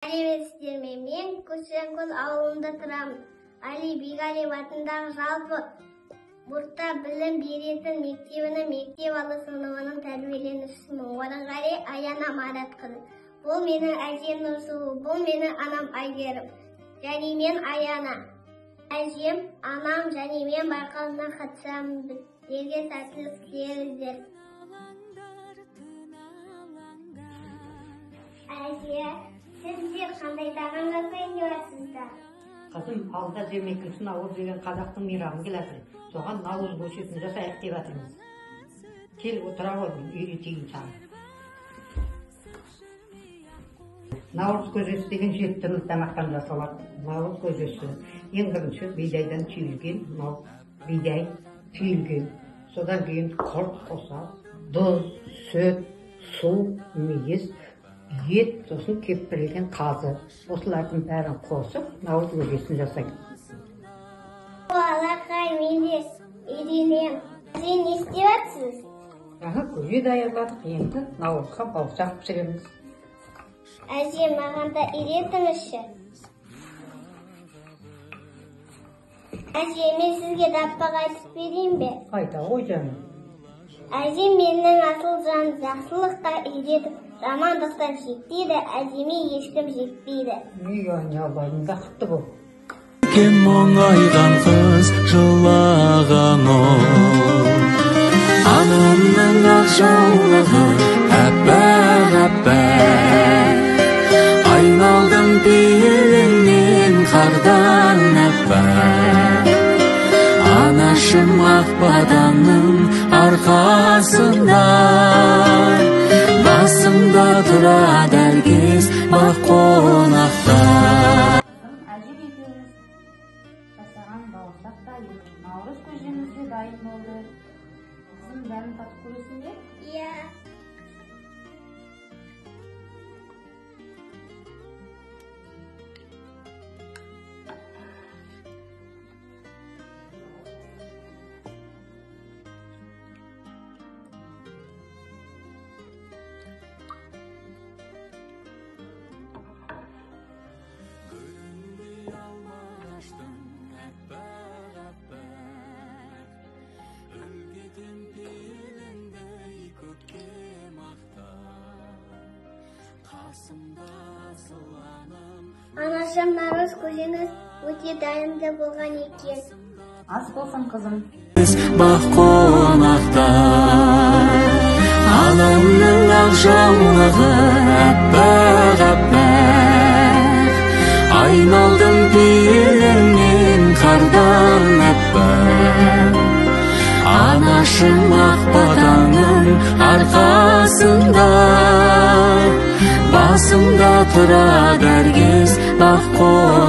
Сәлеметсіздер ме? Мен Көшенкөл ауылында тұрамын. Али Бегалиев атындағы жалпы орта білім беретін мектебінің мектеп алды сыныбының тәрбиеленушісімін. Орынғали Аяна Маратқызы. Бұл менің әжем Нұрсұлу, бұл менің анам Әйгерім. Және мен Аяна. Әжем, анам және мен байқауына қатысамын. Біздерге сәттілік тілеңіздер. Әже, сіздер қандай тағам жасайын деп жатсыздар? Қызым, алда 22 наурыз деген қазақтың мейрамы келатыр. Соған наурыз көжесін жасайық деп жатырмыз. Кел, отыра ғой, мен үйретейін саған. Наурыз көжесі деген жеті түрлі тамақтан жасалады. Наурыз көжесі ең бірінші бидайдан түйілген, мынау бидай түйілген. Содан кейін құрт қосады, тұз, сүт, су, мейіз, ет, сосын кептірілген қазы. Осылардың бәрін қосып, наурыз көжесін жасайды. Алақай, мен де үйренемін. Әже, не істеп жатсыз? Жаңа көже даярладық, енді наурызға бауырсақ пісіреміз. Әже, маған да үйретіңізші. Әже, мен сізге таппақ айтып берейін бе? Айта ғой, жаным. Әже менің асыл жаным, жақсылыққа үйретіп, жамандықтан шектейді, әжеме ешкім жетпейді. Үй, айналайын, бақытты бол. Мұңайған қыз, жылаған ол. Анамның ақ жаулығы әппақ әппақ. Айналдым пейіліңнен қардан әппақ. Анашым ақ батаның арқасында, басымда тұрады әркез бақ қонақта. Әжем екеуміз жасаған бауырсақ дайын, наурыз көжеміз де дайын болды. Қызым, дәмін татып көресің бе? Иә. Анашым, наурыз көжеңіз өте дайынды болған екен. Ас болсын, қызым. Бақ қонақта. Анамның ақ жаулығы әппақ әппақ. Айналдым пейіліңнен қардан әппақ. Анашым ақ батаның арқасында, басымда тұрады әркез бақ қонақта.